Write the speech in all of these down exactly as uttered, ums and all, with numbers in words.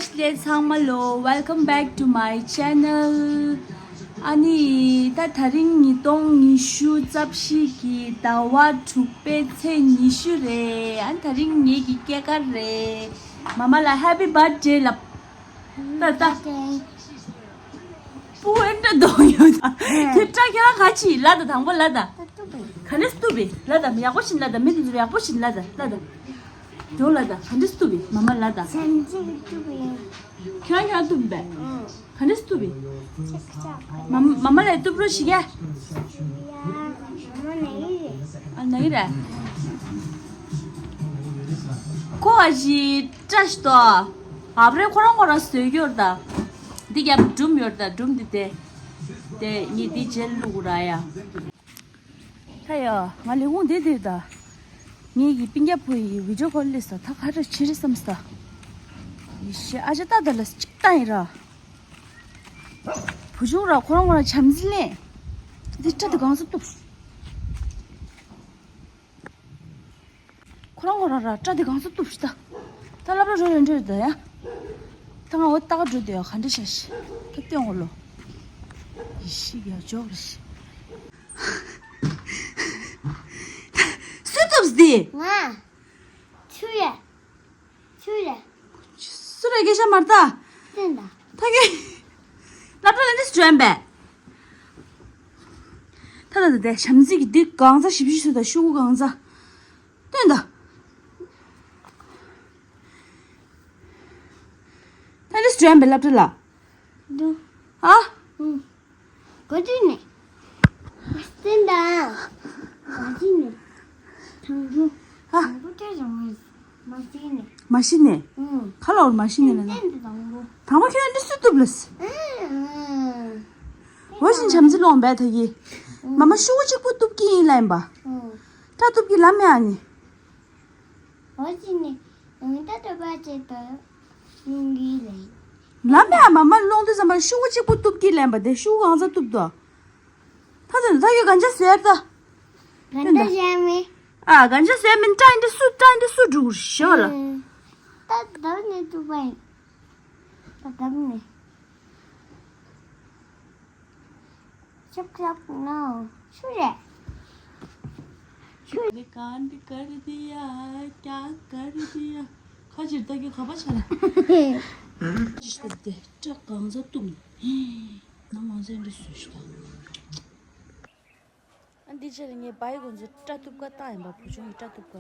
ལས་ཚང་མ་ལོ། Welcome back to my channel. ཨ་ནི་ད་དེ་རིང་ཉིས་སྟོང་ཉི་ཤུ་རྩ་བཞི་གི་ཟླ་བ་དྲུག་པའི་ཚེས་ཉི་ཤུ་རེད། ཨ་ནི་དེ་རིང་ངེད་ཀྱི་སྐྱེས་སྐར་རེད། མ་མ་ལ་Happy Birthday ལབ། ད་ད། པུ་ཨེ་འདྲ་གདོང་ཡོད་ད། དེ་སྐྲ་ཁྱེད་རང་ག་ཅི་ལ་ད། དང་པོ་ལ་ད། ག་འདྲས་བཏུབ་པས་ལ་ད། ཡག་པོ་ཞིག་ལ་ད། མི་དེ་ཚོ་ཡག་པོ་ཞིག་ལ་ད། ལ་ད། དོ་ལ་ད། ག་འདྲས་བཏུབ་པས། མ་མ་ལ་ད། བྱམས་བརྩེ་གིས་བཏུབ་པས། ཁྱོད་རང་ཁྱོད་རང་བཏུབ་པས། ཨང་། ག་འདྲས་བཏུབ་པས། ཆག་ཆག་ག་མ་མ་མ་ལ་བཏུབ་རོགས་ཞིག་ཡ། ཡ། མ་མ་ན་གི་རེད། ཨ་ན་གི་རེད། ཁོ་ཨ་ཞི་བཀྲ་ཤིས་དོ། ཨབ་རེ་ཁོ་རང་ཁོ་རང་བཟོས་ཡོད་ད། འདི་རྒྱབ་སྒྲུང་ཡོད་ད། སྒྲུང་འདི་དེ། དེ་ངས་འདི་རྗེས་བླུག་ར་ཡ། ད་ཡ། ང་ལས་ཁུངས་འདི་འདིར་ད། ངེད་ཀྱི་སྤུན་ཀྱག་བུ་ཡི་བི་ཌིའོ་ཀོལ་སླེབས་སོང་། ད་ག་འདྲ་བྱེད་རེད་བསམ་སོང་། ཡེ་ཤེས། ཨ་ཅག་ད་ད་ལ་གཅིག་བཏང་ཡིན་ར། བུ་ཆུང་ར་ཁོ་རང་ཁོ་རང་བྱམས་བརྩེ་ལེན། འདི་སྐྲ་དེ་གང་ས་གཏུབ། ཁོ་རང་ཁོ་རང་ར་སྐྲ་དེ་གང་ས་གཏུབ་ཤི་ད། ད་སློབ་གྲྭ་འགྲོ་རན་འགྲོ་ད་ཡ། ད་ང་འོ་ལྟ་ག་འགྲོ་དེ་ཡ། ག་འདྲ་བྱ་ཤི། ད་སྟོན་འོ་ལོ། ཡེ་ཤེས་ཡ། འཇོག་རེ་ཤི། སུས་གཏུབས་འདི། ང་། ཆུ་ཡ། ཆུ་ཡ། སུ་རེད་སྐད་ཆ་མར་ལྟ། སྟོན་ད། ད་གི། སློབ་གྲྭ་ལ་འདི་སུ་འགྲོ་ཡིན་པས། ད་ད་ད་དེ་བྱམས་བརྩེ་གི་འདི་གང་ཚ་ཞིབ་ཞིབ་སུ་ད་ཤུ་གུ་གང་ཚ། སྟོན་ད། ད་འདི་སུ་འགྲོ་ཡིན་པས་སློབ་གྲྭ་ལ། འདུག་ཨ། ཨུ། ག་དུས་ནས། སྟོན་ད། ག་དུས་ནས། དང་པོ། ཨ། དང་པོ་སྐྲ་བྱུང་བས། མ་ཤི་ནས། མ་ཤི་ནས། ཨུ། ག་ལ་འོར་མ་ཤི་ནས་ལ་ན། སྟོན་ད་དང་པོ། དང་པོ་ཁྱོད་འདི་སུས་གཏུབ་ལ་སི། ཨ། འོ་བཞིན་བྱམས་བརྩེ་ལོང་བས་ད་གི། ཨུ། མ་མ་ཤུ་གུ་གཅིག་པུ་གཏུབ་ཀྱི་ཡིན་ལ་ཡིན་པ། ཨུ། སྐྲ་གཏུབ་ཀྱི་ལ་མེ་ཨ་ནི། འོ་ཅི་ནི། ཨང་། ད་ལྟ་བ་ཅེ་ད། ཡོང་གི་ལེ། ལ་མེ་ཨ། མ་མ་སློང་དུས་ཙམ་པ་ཤུ་གུ་གཅིག་པུ་གཏུབ་ཀྱི་ལེན་པ་དེ་ཤུ་གུ་གང་ཚ་གཏུབ་དོ། ད་དེ་ད་ཡོད་གན་ཆ་ཟེར་ད། གན་ཆ་ཟེར་མེ། ཨ། གན་ཆ་ཟེར་མེ། ཏྲ་འདི་སུ། ཏྲ་འདི་སུ་འགྲུག་ཤོ་ལ། ད་ད་ནི་གཏུབ་པ་ཡིན། ད་ད་ནི། ཤོག་ཤོག་ནོ། ཤུ་རེད། ཤུ་རེད། གང་འདི་གར་འདི་ཡ། ཀྱང་གར་འདི་ཡ། ཁ་ཕྱིར་ལྟ་རྒྱུ་ག་པ་ཆ་ལ། ཅི་ཞིག་དེ་སྐྲ་གང་ཚ་གཏུབ་ནི། ནམ་མང་ཚན་འདི་སུ་ཞིག་དང་། ཨ། འདི་ཕྱིར་ངས་བའི་གོང་ཚོ་སྐྲ་གཏུབ་ཀ་བཏང་ཡིན་པ། བུ་ཆུང་གི་སྐྲ་གཏུབ་ཀ།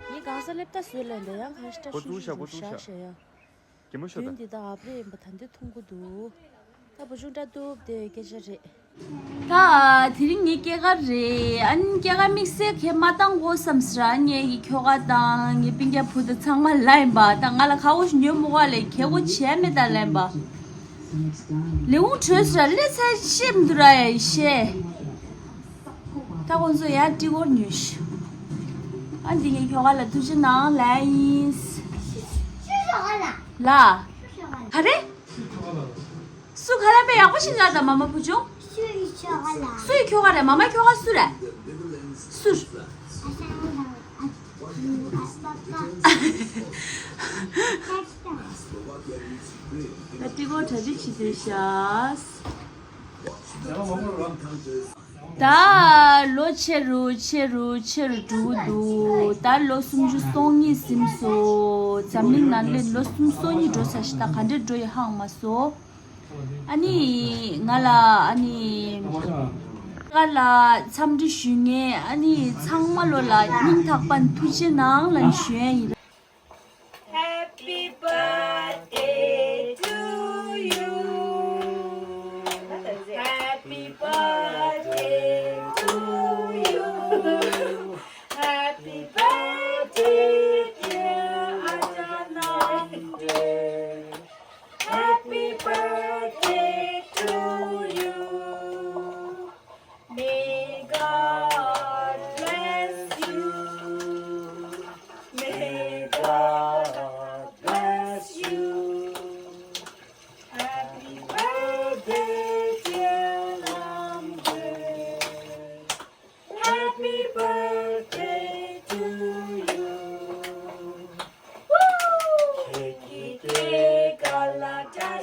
ངས་གང་ས་སླེབས་ད་བཟོས་ལེན་དེ་ཡང་གང་སྐྲ་ཤུ་ཤུ་ཤུ་ཤག་ཤག་ཡ། གད་མོ་ཤོར་ད། ཡུན་འདི་དག་ཨབ་རེད་ཡིན་པ་ད་འདི་མཐོང་གི་འདུག་ད་བུ་ཆུང་སྐྲ་གཏུབ་དེ་སྐད་ཆ་རེད། ད་དེ་རིང་ངའི་སྐྱེས་སྐར་རེད། ཨ་ནི་སྐྱེས་སྐར་དམིགས་བསལ་གས་མ་བཏང་གོ་བསམ་སྲ། ངའི་ཁྱོ་ག་དང་ངའི་སྤུན་ཀྱག་བུ་དང་ཚང་མ་ལ་ཡིན་པ། ད་ང་ལ་ཁ་བོ་ཞིག་ཉོ་མོ་ག་ལས་ཁྱེད་གོ་བྱས་མེད་ད་ལ་ཡིན་པ། ལས་ཁུངས་བྲོས་སྲ་ལས་ཚད་ཤེས་མི་འདུག་ར་ཡ་ཤེས། ད་ཁོང་ཚོ་ཡར་ཊི་གོར་ཉོས་ཤག་ཨ། འདི་ངའི་ཁྱོ་ག་ལ་ཐུགས་རྗེ་གནང་ལབ་ཡིན། ལ། ག་རེ། སུ་ག་ལ་པའི་ཡག་པོ་ཞིག་ལ་ད་མ་མ་བུ་ཆུང་། སུའི་ཁྱོ་ག་ལ། སུའི་ཁྱོ་ག་རེད། མ་མ་ཁྱོ་ག་སུ་རེད། སུ། ད་ཊི་གོར་གྲ་སྒྲིག་བྱེད་དུས་ཤག་ད་ལོ་ཆེ་རུ་ཆེ་རུ་ཆེ་རུ་འགྲོ་གི་འདུག་ད་ལོ་སུམ་ཅུ་སོ་གཉིས་ཟིན་སོང་། འཛམ་གླིང་ནང་ལ་ལོ་སུམ་ཅུ་སོ་གཉིས་འགྲོ་ཚར་ཤག་ད་ག་འདྲ་འགྲོ་ཡི་ཧ་གོ་མ་སོང་། ཨ་ནི་ང་ལ་ཨ་ནི་ང་ལ་འཚམས་འདྲི་ཞུ་མཁན་ཨ་ནི་ཚང་མ་ལོ་ལ་སྙིང་ཐག་པ་ནས་ཐུགས་རྗེ་གནང་ལབ་ཞུ་ཡ་ཡིན། Happy birthday to you. Happy birthday to you. Happy birthday, dear Ajanande. Happy birthday to you. May God bless you. May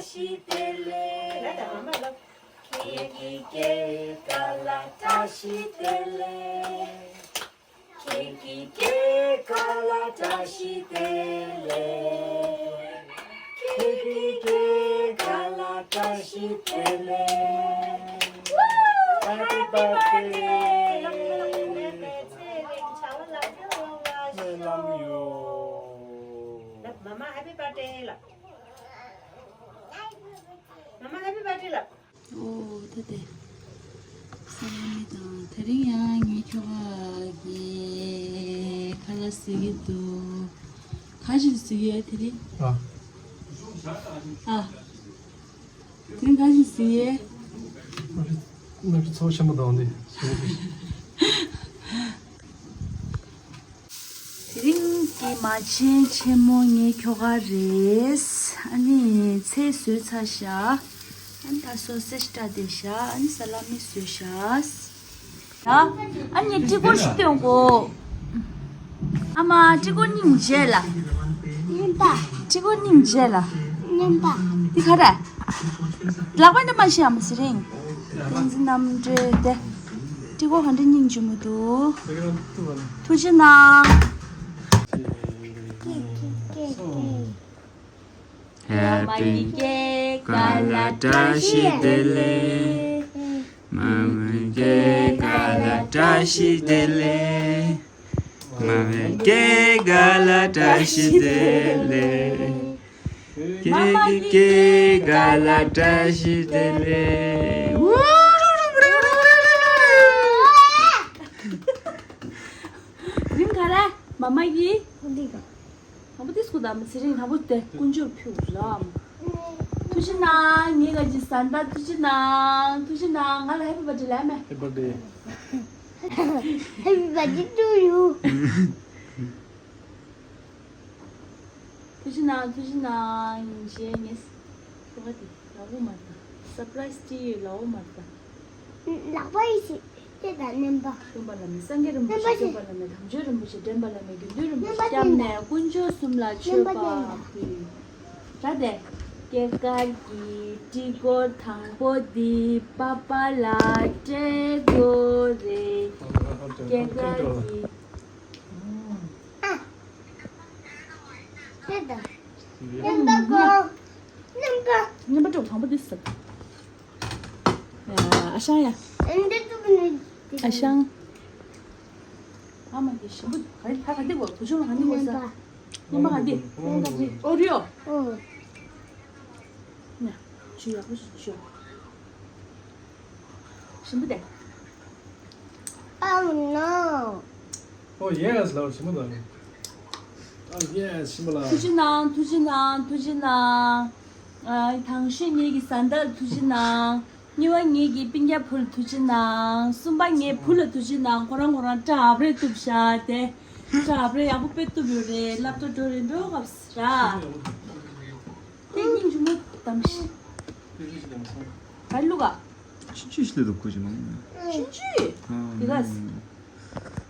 བཀྲ་ཤིས་བདེ་ལེགས། ལབ་དང་། མ་མ་ལབ། ཁྱེད་ཀྱི་སྐྱེས་སྐར་ལ་བཀྲ་ཤིས་བདེ་ལེགས། ཁྱེད་ཀྱི་སྐྱེས་སྐར་ལ་བཀྲ་ཤིས་བདེ་ལེགས། ཁྱེད་ཀྱི་སྐྱེས་སྐར་ལ་བཀྲ་ཤིས་བདེ་ལེགས། Happy birthday. ཚེ་རིང་བྱ་བ་ལམ་འགྲོ་ལ། སྨོན་ལམ་ཡོད། ལབ། མ་མ་Happy birthday ལབ། མ་མ་Happy birthday ལབ། ཨོ་ད་དེ། ས་ལ་མི་དང་། དེ་རིང་ཡང་ངའི་ཁྱོ་ག་གི་ཁ་ལག་བཟོ་གི་འདུག་ག་ཞིག་བཟོ་གི་ཡོད་དེ་རིང་། ཨ། ཨ། དེ་རིང་ག་ཞིག་བཟོ་གི་ཡོད། མ་ཕི་མ་ཕི་ཚོགས་ཆེན་པོ་དང་ནི། དེ་རིང་གི་མ་བྱན་ཆེན་མོ་ངའི་ཁྱོ་ག་རེད། ཨ་ནི་ཚལ་བཟོས་ཚར་ཤག་ཨ་ནི་ད་སོ་སེ་ཇི་སྲེག་བསྡད་ཤག་ཨ་ནི་ས་ལ་མི་བཟོས་ཤག་ད་ཨ་ནི་ཀྲི་ཀོར་ཞིག་སྟོན་གོ། ཨ་མ་ཀྲི་ཀོར་སྙིང་རྗེ་ལ། སྙིང་པ། ཀྲི་ཀོར་སྙིང་རྗེ་ལ། སྙིང་པ། འདི་ག་རེ། ལག་པ་འདི་མ་ཤི་ཡ་མ་ཟི་རིང་། བསྟན་འཛིན་རྣམ་གྲོལ་དེ། ཀྲི་ཀོ་ག་འདྲ་སྙིང་རྗེ་མོ་འདུག་ཐུགས་རྗེ་གནང་། Happy སྐྱེས་སྐར་ལ་བཀྲ་ཤིས་བདེ་ལེགས། མ་མའི་སྐྱེས་སྐར་ལ་བཀྲ་ཤིས་བདེ་ལེགས། མ་མའི་སྐྱེས་སྐར་ལ་བཀྲ་ཤིས་བདེ་ལེགས། ཁྱེད་ཀྱི་སྐྱེས་སྐར་ལ་བཀྲ་ཤིས་བདེ་ལེགས། རིང་ག་རེ། མ་མ་ཡིས། འདི་ག་དང་པོ་དེ་སྐུ་དམ་ཚེ་རིང་དང་པོ་དེ་དཀོན་མཆོག་ཕུལ་ལ། ཐུགས་རྗེ་གནང་། ངའི་ག་ཅི་ཟ་འདྲ། ཐུགས་རྗེ་གནང་། ཐུགས་རྗེ་གནང་། ང་ལ་Happy Birthday ལབ་མེད། Happy Birthday. Happy Birthday to you. ཐུགས་རྗེ་གནང་། ཐུགས་རྗེ་གནང་། ཡིན་ཞེས་ངས་ཁྱོ་ག་དེ་ལག་པ་མར་ལྟ། སར་པ་རའི་སི་ཅི་ཡོད། ལག་པ་མར་ལྟ། ལག་པ་ཡི་ཞིག་ལྟོས་དང་། སྨན་པ། སྟོན་པ་བླ་མེད་སངས་རྒྱས་རིན་པོ་ཆེ། སྟོན་པ་བླ་མེད་དམ་ཆོས་རིན་པོ་ཆེ། འདྲེན་པ་བླ་མེད་དགེ་འདུན་རིན་པོ་ཆེ། སྐྱབས་གནས་དཀོན་མཆོག་གསུམ་ལ་མཆོད་པ་ཕུལ། ད་དེ། སྐྱེས་སྐར་གྱི་ཀྲི་ཀོར་དང་པོ་འདི་པ་པ་ལ་སྤྲད་དགོས་རེད། སྐྱེས་སྐར་གྱི། རེད་ད། རྣམ་པ་གོ། རྣམ་པ། རྣམ་པ་གྲོགས་དང་པོ་འདི་ཟེར། ཡ། ཨ་ཞང་ཡ། འདི་ཐུག་ནི། ཨ་ཞང་། ཨ་མ་འདི་ཞིམ་པོ་ག་རེ། ད་ག་འདི་གོ། བུ་ཆུང་ག་འདི་གོ་ས། རྣམ་པ་ག་འདི། རྣམ་པ་འདི། ཨོ་རི་ཨོ། ཨོ། ན། ཆུ་ཡག་པོ་ཞིག་ཆུ། ཞིམ་པོ་དེ། Oh no. Oh yes, ལབ་ཞིམ་པོ་དང་། Oh yes, ཞིམ་པོ་ལ། ཐུགས་རྗེ་གནང་། ཐུགས་རྗེ་གནང་། ཐུགས་རྗེ་གནང་། ཨ། དང་ཤོས་ངེད་ཀྱི་བཟའ་ཟླར་ཐུགས་རྗེ་གནང་། གཉིས་པ་ངེད་ཀྱི་སྤུན་ཀྱག་བུར་ཐུགས་རྗེ་གནང་། གསུམ་པ་ངའི་བུ་ལ་ཐུགས་རྗེ་གནང་། ཁོ་རང་ཁོ་རང་སྐྲ་ཡག་པོ་རེ་གཏུབ་ཤག་དེ། སྐྲ་ཡག་པོ་རེ་ཡག་པོ་དཔེ་གཏུབ་ཡོད་རེད། སློབ་གྲྭ་འགྲོ་རེ་འགྲོ་སྐབས་ར། དེ་སྙིང་རྗེ་མོ་གཏམ་ཤི། ག་ལུག་ག་ཆུང་ཆུང་ཞིག་ལ་འདུག་ཁུ་ཅི་མང་། ཆུང་ཆུང་། དེ་ག་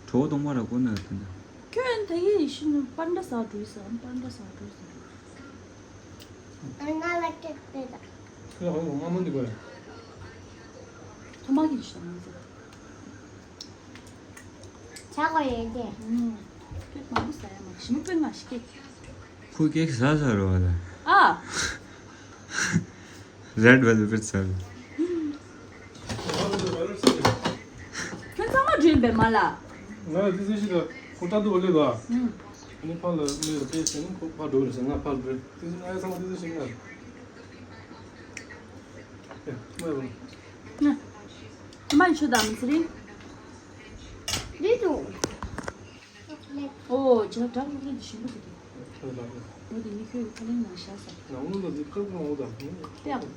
གྲོ་བོ་གཏོང་བ་ར་ཀོ་ན་དེ་འདྲ། ཁྱོད་ད་ཡི་ཤི་ནུ་པན་ཌ་ས་འགྲོ་ས། པན་ཌ་ས་འགྲོ་ས། ང་ལ་སྐད་དེ་ད། ཁྱོད་ཧོ་ཧོ་མ་མོ་འདི་གོ་ཡ། ཐོ་མ་གི་ཤི་ནུ་ཟེར། ཆ་གོ་ཡོད་དེ། ཁྱོད་མང་པོ་ཟ་ཡ་མ་ཞིམ་པོ་ང་ཞིག་སྐད། ཁོ་ཀེག་ཟ་ཟ་རོ་བ་ལ། ཨ། Red velvet ཟ་རོ། ཁྱོད་ཚང་མ་འགྲོ་ཡིན་པས་མ་ལ། ང་ལ་ཏི་སི་ཤི་ད་ཁོ་ཏྲ་དུ་བ་ལེ་ད། ཨ་ནི་ཕ་ལ་མི་ལ་པེ་སེ་ནི་ཁོ་ཕ་འགྲོ་རེ་ཟེར། ང་ཕ་འགྲོ་ཏི་སི་ང་ཡ་ཚང་མ་ཏི་སི་ཤི་ང་། ཨེ་མ་ཡ་བ། ཁྱོད་མ་ཡི་ཆུ་དམ་ཚེ་རིང་། འདི་དུ། ཨོ། ཇ་དྲག་ལུག་ལུག་འདི་ཞིམ་པོ་འདུག་འོ་དེ་ནི་ཁྱོད་ཀྱི་ཁ་ལེན་ནང་བཞག་ས། ནང་ལོགས་ལ་འདི་ཁབ་ནང་འོ་དང་། ཏེའོ།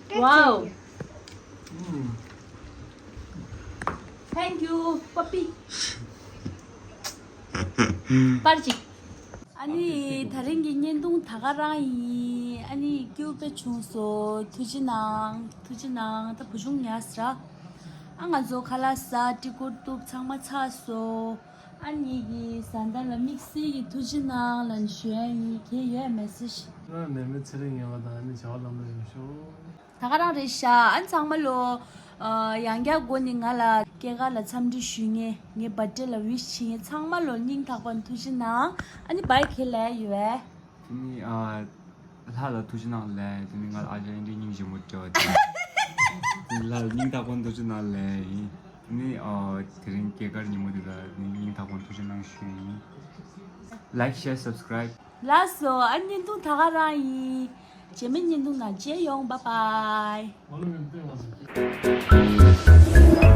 Wow. Thank you, puppy. པར་ཅིག་ཨ་ནི་དེ་རིང་གི་བརྙན་ཐུང་ད་ག་རང་ཡིན། ཨ་ནི་སྐྱིད་པོ་དཔེ་བྱུང་སོང་། ཐུགས་རྗེ་གནང་། ཐུགས་རྗེ་གནང་། ད་བུ་ཆུང་ཉལ་སོང་། ཨ་ང་ཚོ་ཁ་ལག་ཟ། ཀྲི་ཀོར་གཏུབ། ཚང་མ་ཚར་སོང་། ཨ་ནི་གི་བཟའ་ཟླ་ལ་དམིགས་བསལ་གྱི་ཐུགས་རྗེ་གནང་ལ་ཞུ་ཡ་ཡིན། གལ་ཡོད་མེད་ཟེར་ཞིག་ང་ནས་མི་ཚེ་རིང་ཡོད་པ་དང་ཨ་ནི་བྱ་བ་ལམ་ལ་ཡོང་ཤོག་ད་ག་རང་རེད་ཤག་ཨ་ནི་ཚང་མ་ལོ། ཨ། ཡང་བསྐྱར་སྒོ་ནས་ང་ལ་སྐྱེས་སྐར་ལ་འཚམས་འདྲི་ཞུ་མཁན། ངའི་བར་ཐི་ཌེ་ལ་ཝིཤ་བྱེད་མཁན་ཚང་མ་ལོ་སྙིང་ཐག་པ་ནས་ཐུགས་རྗེ་གནང་། ཨ་ནི་བར་ཁྱེད་ལ་ཡོད་པས། དེ་ནི་ཨ། ལྷ་ལ་ཐུགས་རྗེ་གནང་ལགས། དེ་ནི་ང་ལ་ཨ་ཅག་ཨེ་འདྲའི་སྙིང་རྗེ་མོ་སྤྲད་པ་དེ། དེ་ནི་ལྷ་ལ་སྙིང་ཐག་པ་ནས་ཐུགས་རྗེ་གནང་ལགས་ཡིན། དེ་ནི་ཨ། དེ་རིང་སྐྱེས་སྐར་ཉིན་མོ་དེ་ལ་ནི་སྙིང་ཐག་པ་ནས་ཐུགས་རྗེ་གནང་ཞུ་ཡིན། Like, share, subscribe. ལགས་སོ། ཨ་བརྙན་ཐུང་ད་ག་རང་ཡིན། རྗེས་མའི་བརྙན་ཐུང་ནང་མཇལ་ཡོང་། Bye bye.